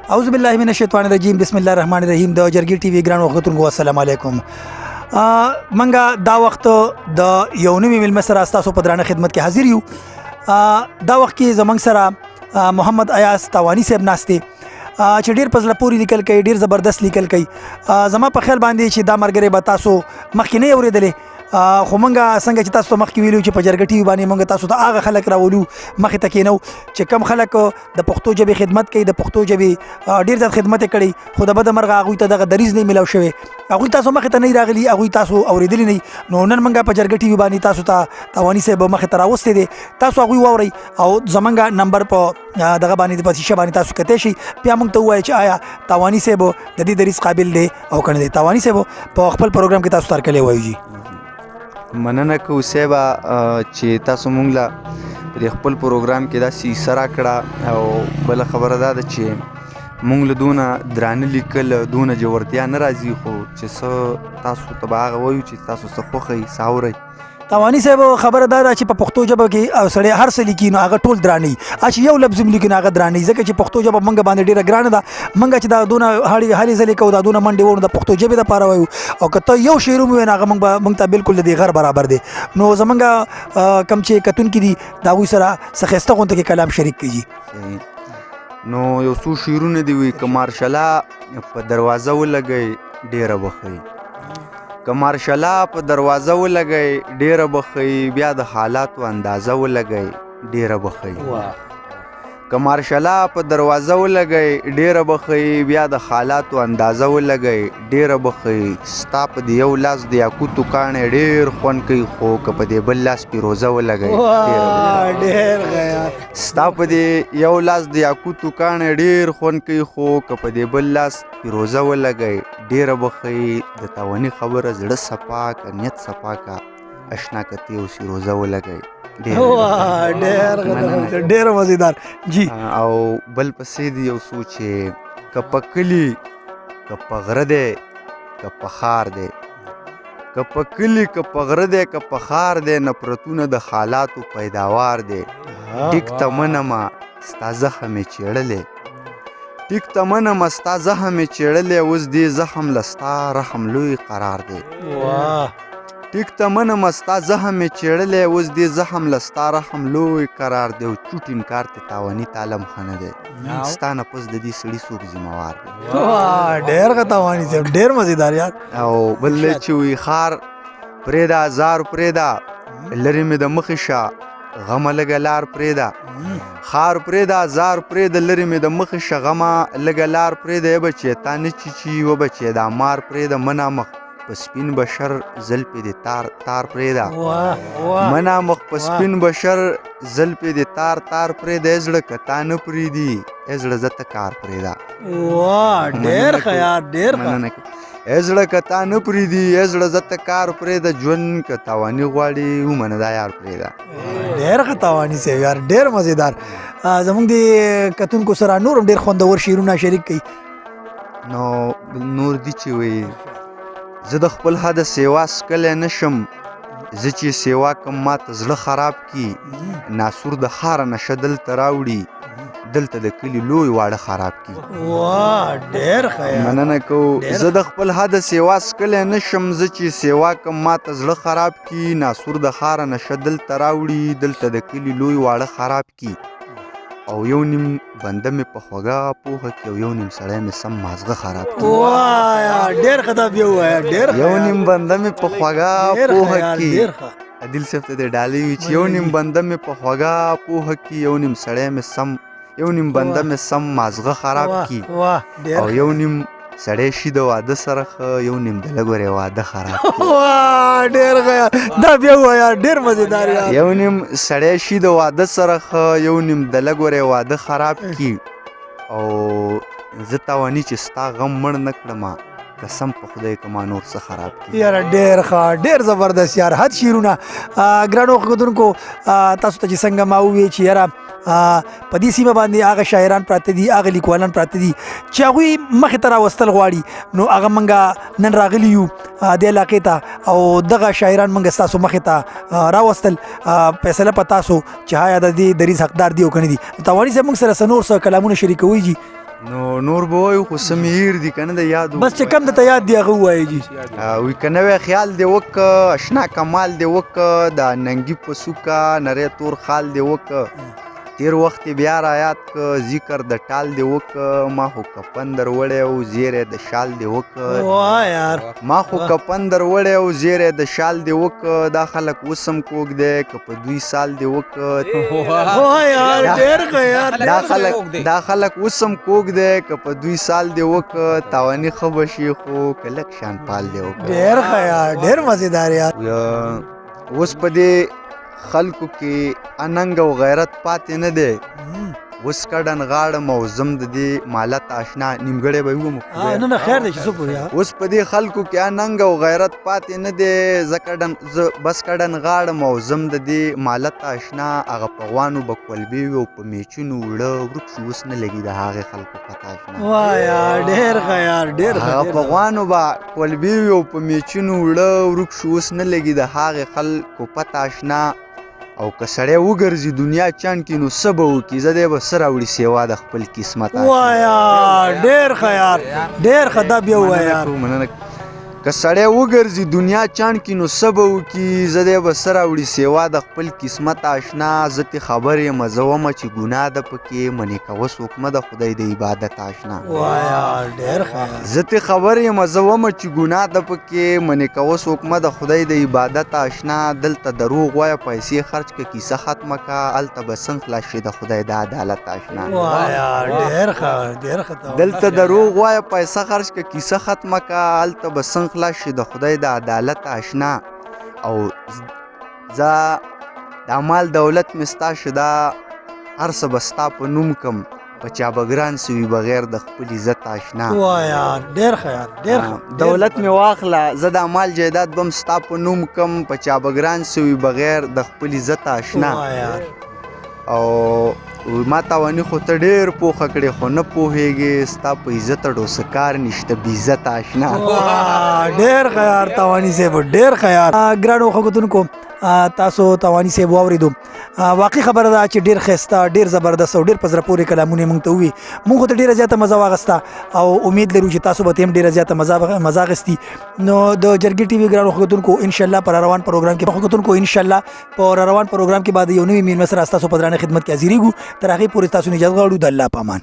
اعوذ بالله من الشیطان الرجیم، بسم الله الرحمن الرحیم۔ د جرګې ټي وي ګران وختونکو، السلام علیکم۔ منګه دا وخت د یو نوي ملمه سره تاسو په درانه خدمت کې حاضر یو۔ دا وخت کې زمنګ سره محمد ایاز تاوانی صاحب ناشته چې ډیر په زړه پورې لیکل کوي، ډیر زبردست لیکل کوي۔ زما په خیال باندې چې دا مرګره به تاسو مخکې نه اورېدلې، خو مونږه څنګه چې تاسو مخکې ویلو چې په جرګه ټي وي باندې مونږ تاسو ته هغه خلک راولو، مخې ته کینو چې کم خلک د پښتو ژبې خدمت کوي، د پښتو ژبې ډیر زیات خدمت کړي، خو د بده مرغه هغوی ته دغه دریځ نه ملاو شوی، هغوی تاسو مخې ته نه راغلي، هغوی تاسو اورېدلي نه۔ نو نن مونږه په جرګه ټي وي باندې تاسو ته تاوانی صاحب مخې ته راوستي دي۔ تاسو هغوی واورئ او زمونږ نمبر په دغه باندې، په شیشه باندې تاسو کتی شئ، بیا مونږ ته ووایئ چې آیا تاوانی صاحب د دې دریځ قابل دی او کنه دی۔ تاوانی صاحب، په خپل پروګرام کې تاسو ترکلې وایو جی۔ مننه کو صاحب چې تاسو مونږ له په خپل پروګرام کې داسې حصه راکړه۔ او بله خبره دا ده چې مونږ له دونه درانه لیکل، دونه جوړتیا نه راځي، خو چې څه تاسو ته به هغه وایو چې تاسو څه خوښئ، څه اورئ۔ تاوانی صاحب، خبره دا ده چې په پښتو ژبه کې او سړی هر څه لیکي نو هغه ټول درانه، چې یو لفظ هم لیکي نو هغه درانه، ځکه چې پښتو ژبه مونږ باندې ډیره ګرانه ده۔ مونږ چې دا دونه هړي هلې ځلې کوو، دا دونه منډې وړو، د پښتو ژبې دپاره وایو، او که ته یو شعر هم ووایې نو هغه مونږ ته بالکل د دې غر برابر دی۔ نو زمونږ کم چې کتونکي دي، د هغوی سره څه ښایسته غونډه کې کلام شریک کړي۔ نو یو څو شعرونه دی وي۔ که مارشلا په دروازه ولګئ ډېره به ښه، که مارشلا په دروازه ولګئ ډېره به ښه، بیا د حالاتو اندازه ولګئ ډېره به ښه۔ که مارشلا په دروازه ولګئ ډېره به ښه، بیا د حالاتو اندازه ولګئ ډېره به ښه۔ ستا په دې یو لاس د یاقوتو کاڼی ډېر خوند کوي، خو که په دې بل لاس فیروزه ولګئ ډېره به ډېر غیار۔ ستا په دې یو لاس د یاقوتو کاڼی ډېر خوند کوي، خو که په دې بل لاس فیروزه ولګئ ډېره به ښه۔ د تاواني خبره زړه صفا که، نیت صفا که، اشنا که ته اوس فیروزه ولګئ واه، ډېر مننه۔ ډېر مزیدار جی۔ او بل پسې دی یو څو چې که په کلي که په غره دی که په ښار دی، که په کلي که په غره دی که په ښار دی، نفرتونه د حالاتو پیداوار دی۔ ټیک ته منمه ستا زخم یې چېړلی، ټیک ته منمه ستا زخم یې چېړلی، اوس دې زخم له ستا رحم لوی قرار دی۔ ټیک ته منمه ستا زخم یې چېړلی، اوس دې زخم له ستا رحم لوی قرار دی۔ او چوټ انکار ته تاواني تالم ښه نه دی، ستا نه پس د دې سړي څوک ذمهوار دی۔ واه، ډېر ښه تاواني صاحب، ډېر مزیدار یار۔ او بل دی چې وایي ښار پرېږده، ازار پرېږده، لرې مې د مخې شه، غمه لږه لار پرېږده۔ ښار پرېږده، ازار پرېږده، لرې مې د مخې شه، غمه لږه لار پرېږده۔ ای بچې تا نه چیچي، و بچې دا مار پرېږده، منا مخ په سپین بشر زلفې دې تار تار پرېږده۔ واه، واه۔ منا مخ په سپین بشر زلفې دې تار تار پرېږده۔ ای زړه که تا نه پرېږدي، ای زړه زه ته کار پرېږده۔ واه، ډېر ښه یار، ډېر ښه۔ مننه کوم۔ ای زړه که تا نه پرېږدي، ای زړه زه ته کار پرېږده، ژوند که تاواني غواړي ومنه دا یار پرېږده۔ ډېر ښه تاواني صاحب یار، ډېر مزیدار۔ زموږ د کتونکو سره نور هم ډېر خوندور شعرونه شریک کړئ۔ نو نور دي چې وایي زه د خپل حد سیوا څکلی نه شم، زه چې سیوا کوم ما ته زړه خراب کی، ناسور د ښاره نشه دلته راوړي، دلته د کلي لوی واړه خراب کی۔ واه، ډېر ښه یار۔ مننه کوو۔ ډېر زه د خپل حد سیوا څکلی نه شم، زه چې سیوا کوم ما ته زړه خراب کی، ناسور د ښاره نشه دلته راوړي، دلته د کلي لوی واړه خراب کی۔ او یو نیم بنده مې په خوږه پوهه کې او یو نیم سړی مې سم مازغه خراب کړي۔ واه یار، ډېر ښه دا بیا ووایه، ډېر ښه یو یار۔ نیم بنده مې په خوږه ډېر ښه پوهه یار، کې، ډېر ښه۔ عادل صاحب ته دې ډالۍ وي چې یو نیم بنده مې په خوږه پوهه کې، یو نیم سړی مې سم، یو نیم بنده مې سم مازغه خراب کړي۔ واه، ډېر او ښه۔ یو نیم سړی شي د واده سره ښه، یو نیم د لږورې واده خراب کړي۔ واه، ډېر ښه یار، دا بیا ووایه، ډېر مزیدار یار۔ یو نیم سړی شي د واده سره ښه، یو نیم د لږورې واده خراب کړي۔ او زه تاواني چې ستا غم مړ نه کړم، قسم په خدای که ما نور څه خراب کړي۔ یاره ډېر ښه، ډېر زبردست یار، حد شعرونه۔ ګرانو ښودونکو، تاسو ته چې څنګه ما وویل چې یاره، په دې سیمه باندې هغه شاعران پراته دي، هغه لیکوالان پراته دي چې هغوی مخې ته راوستل غواړي، نو هغه موږ نن راغلي یو، دې علاقې ته، او دغه شاعران موږ ستاسو مخې ته راوستل۔ فیصله په تاسو چې آیا د دې دریځ حقدار دي او که نه دي۔ تاواني صاحب موږ سره څه نور څه کلامونه شریکوي جی۔ نو نور به وایو خو څه مې هېر دي که نه د یادو. بس چې کم درته یاد دي هغه ووایه جي. وی که نوی خیال دې وکه، اشنا کمال دې وکه، د ننګي په سوکه نری تور خال دې وکه، تیر وخت یې بیا را یاد که، ذکر د ټال دې وکه، ما خو کفن در وړی او زیری د شال دې وکه. واه یار، ما خو کفن در وړی او زیری د شال دې وکه، دا خلک اوس هم کوږ دی که په دوی سال دې وکه. واه یار، ډېر ښه یار. دا خلک اوس هم کوږ دی که په دوی سال دې وکه، تاواني ښه به شي خو که لږ شان پال دې وکه. ډېر ښه یار، ډېر مزیدار یار. اوس په دې خلکو کې اننګ او غیرت پاتې نه دی، اوس کډن غاړم او زم د دې مالت آشنا نیمګړی به وم. نه نه، خیر دی چې څه پورې. اوس په دې خلکو کې اننګ او غیرت پاتې نه دی، زه کډن زه بس کډن غاړم او زم د دې مالت آشنا. هغه په غوانو به کولبې وي او په میچونو وړه ورک شو، اوس نه لګي د هغې خلکو پته آشنا. واه یار، ډېر ښه یار، ډېر ښه. هغه په غوانو به کولبې وي او په میچونو وړه ورک شو، اوس نه لګي د هغې خلکو پته آشنا. او که سړی وګرځي دنیا چان کې نو څه به وکړي، زه دی به څه راوړي سیوا د خپل قسمت. واه یار، ډېر ښه یار، ډېر ښه. دا بیا ووایه یار. مننه. که سړی وګرځي دنیا چان کې نو څه به وکړي، زه دی به څه راوړي سیوا د خپل قسمت آشنا. زه ترې خبر یم، زه ومه چې ګناه ده پکې، منې کوه څوک مه د خدای د عبادت آشنا. واه یار، ډېر ښه. زه ترې خبر یم، زه ومه چې ګناه ده پکې، منې کوه څوک مه د خدای د عبادت آشنا. دلته دروغ وایه، پیسې خرج که، کیسه ختمه که، هلته به څنګه خلاص شي د خدای د عدالت آشنا. واه یار، ډېر ښه، ډېر ښه. دلته دروغ وایه، پیسه خرج که، کیسه ختمه که، هلته به څنګه خلاص شي د خدای د عدالت آشنا. او زه دا مال دولت مې ستا شه، دا هر څه به ستا په نوم کم، په چا به ګران څه وي بغیر د خپل عزت آشنا. واه یار، ډېر ښه یار، ډېر ښه. دولت مې واخله، زه دا مال جایداد به هم ستا په نوم کم، په چا به ګران څه وي بغیر د خپل عزت آشنا. واه یار. او ما تاواني خو ته ډېر پوخه کړې خو نه پوهېږې، ستا په عزت ډو څه کار نشته بې عزت آشنا. ډېر ښه یار تاواني صاحب، ډېر ښه یار. ګرانو ښه تاسو تاواني صاحب واورېدو. واقعي خبره ده چې ډېر ښایسته، ډېر زبردست او ډېر په زړه پورې کلامونه یې موږ ته ووي. موږ خو ته ډېره زیاته مزه واخیسته او امید لرو چې تاسو به ترې هم ډېره زیاته مزه اخیستي. نو د جرګې ټي وي ګرانو ښه انشاءالله په روان پروګرام کې ښه انشاءالله په روان پروګرام کې به د یو نوي مېلمه سره ستاسو په درانه خدمت کې حاضرېږو. تر هغې پورې تاسو نه اجازه غواړو. د الله په امان.